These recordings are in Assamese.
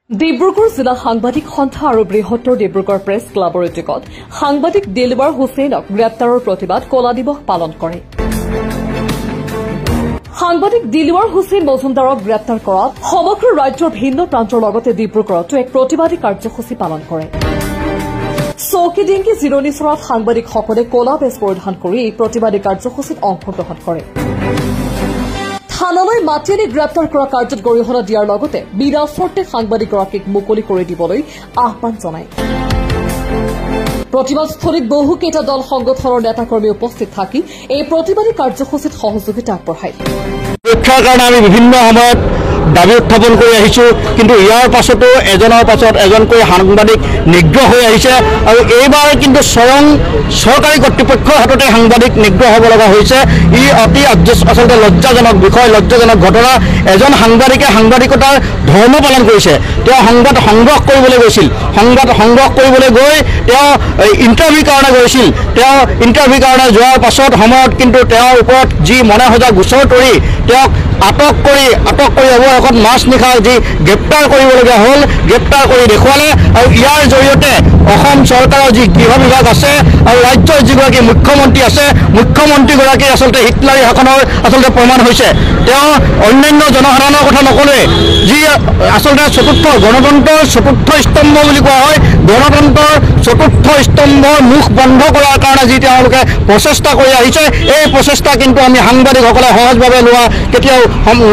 ডিব্ৰুগড় জিলা সাংবাদিক সন্থা আৰু বৃহত্তৰ ডিব্ৰুগড় প্ৰেছ ক্লাবৰ উদ্যোগত সাংবাদিক দিলৱাৰ হুছেইনক গ্ৰেপ্তাৰৰ প্ৰতিবাদ কলা দিৱস পালন কৰে। সাংবাদিক দিলৱাৰ হুছেইন মজুমদাৰক গ্ৰেপ্তাৰ কৰাত সমগ্ৰ ৰাজ্যৰ ভিন্ন প্ৰান্তৰ লগতে ডিব্ৰুগড়তো এক প্ৰতিবাদী কাৰ্যসূচী পালন কৰে। চৌকিডিংগি জিৰণিচৰাত সাংবাদিকসকলে কলা বেজ পৰিধান কৰি এই প্ৰতিবাদী কাৰ্যসূচীত অংশগ্ৰহণ কৰে। থানালৈ মাতি আনি গ্ৰেপ্তাৰ কৰা কাৰ্যত গৰিহণা দিয়াৰ লগতে বিনা চৰ্তে সাংবাদিকগৰাকীক মুকলি কৰি দিবলৈ আহ্বান জনায়। প্ৰতিবাদস্থলীত বহুকেইটা দল সংগঠনৰ নেতাকৰ্মী উপস্থিত থাকি এই প্ৰতিবাদী কাৰ্যসূচীত সহযোগিতা আগবঢ়ায়। সুৰক্ষাৰ কাৰণে আমি বিভিন্ন সময়ত দাবী উত্থাপন কৰি আহিছোঁ, কিন্তু ইয়াৰ পাছতো এজনৰ পাছত এজনকৈ সাংবাদিক নিগ্ৰহ হৈ আহিছে আৰু এইবাৰ কিন্তু স্বয়ং চৰকাৰী কৰ্তৃপক্ষৰ হাততে সাংবাদিক নিগ্ৰহ হ'ব লগা হৈছে। ই অতি আচলতে লজ্জাজনক বিষয়, লজ্জাজনক ঘটনা। এজন সাংবাদিকে সাংবাদিকতাৰ ধৰ্ম পালন কৰিছে, তেওঁ সংবাদ সংগ্ৰহ কৰিবলৈ গৈছিল, সংবাদ সংগ্ৰহ কৰিবলৈ গৈ তেওঁ ইণ্টাৰভিউৰ কাৰণে গৈছিল। তেওঁ ইণ্টাৰভিউৰ কাৰণে যোৱাৰ পাছত সময়ত কিন্তু তেওঁৰ ওপৰত যি মনে সজা গোচৰ তৰি তেওঁক আটক কৰি অৱশেষত মাজ নিশা যি গ্ৰেপ্তাৰ কৰিবলগীয়া হ'ল, গ্ৰেপ্তাৰ কৰি দেখুৱালে। আৰু ইয়াৰ জৰিয়তে অসম চৰকাৰৰ যি গৃহ বিভাগ আছে আৰু ৰাজ্যৰ যিগৰাকী মুখ্যমন্ত্ৰী আছে, মুখ্যমন্ত্ৰীগৰাকী আচলতে হিটলাৰী শাসনৰ আচলতে প্ৰমাণ হৈছে। তেওঁ অন্যান্য জনসাধাৰণৰ কথা নক'লে, যি আচলতে চতুৰ্থ গণতন্ত্ৰৰ চতুৰ্থ স্তম্ভ বুলি কোৱা হয়, গণতন্ত্ৰৰ চতুৰ্থ স্তম্ভৰ মুখ বন্ধ কৰাৰ কাৰণে যি তেওঁলোকে প্ৰচেষ্টা কৰি আহিছে, এই প্ৰচেষ্টা কিন্তু আমি সাংবাদিকসকলে সহজভাৱে লোৱা কেতিয়াও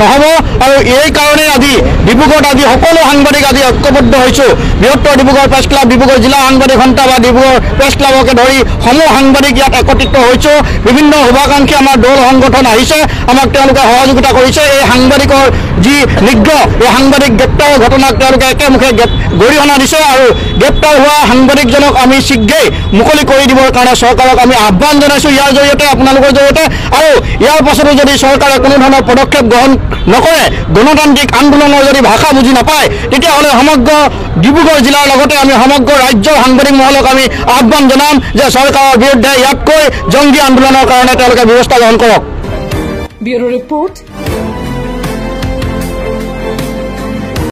নহ'ব। আৰু এই কাৰণেই আজি ডিব্ৰুগড়ত আজি সকলো সাংবাদিক আজি ঐক্যবদ্ধ হৈছোঁ। বৃহত্তৰ ডিব্ৰুগড় প্ৰেছ ক্লাব, ডিব্ৰুগড় জিলা সাংবাদিক সন্থা বা ডিব্ৰুগড় প্ৰেছ ক্লাবকে ধৰি সমূহ সাংবাদিক ইয়াত একত্ৰিত হৈছোঁ। বিভিন্ন শুভাকাংক্ষী আমাৰ দল সংগঠন আহিছে, আমাক তেওঁলোকে সহযোগিতা কৰিছে। এই সাংবাদিকৰ যি নিগ্ৰহ, এই সাংবাদিক গ্ৰেপ্তাৰৰ ঘটনাক তেওঁলোকে একেমুখে গৰিহণা দিছে আৰু গ্ৰেপ্তাৰ হোৱা সাংবাদিকজনক আমি শীঘ্ৰেই মুকলি কৰি দিবৰ কাৰণে চৰকাৰক আমি আহ্বান জনাইছোঁ ইয়াৰ জৰিয়তে, আপোনালোকৰ জৰিয়তে। আৰু ইয়াৰ পাছতো যদি চৰকাৰে কোনো ধৰণৰ পদক্ষেপ গ্ৰহণ নকৰে, গণতান্ত্ৰিক আন্দোলনৰ যদি ভাষা বুজি নাপায়, তেতিয়াহ'লে সমগ্ৰ ডিব্ৰুগড় জিলাৰ লগতে আমি সমগ্ৰ ৰাজ্যৰ সাংবাদিক মহলক আমি আহ্বান জনাম যে চৰকাৰৰ বিৰুদ্ধে ইয়াতকৈ জংগী আন্দোলনৰ কাৰণে তেওঁলোকে ব্যৱস্থা গ্ৰহণ কৰক। Bureau report,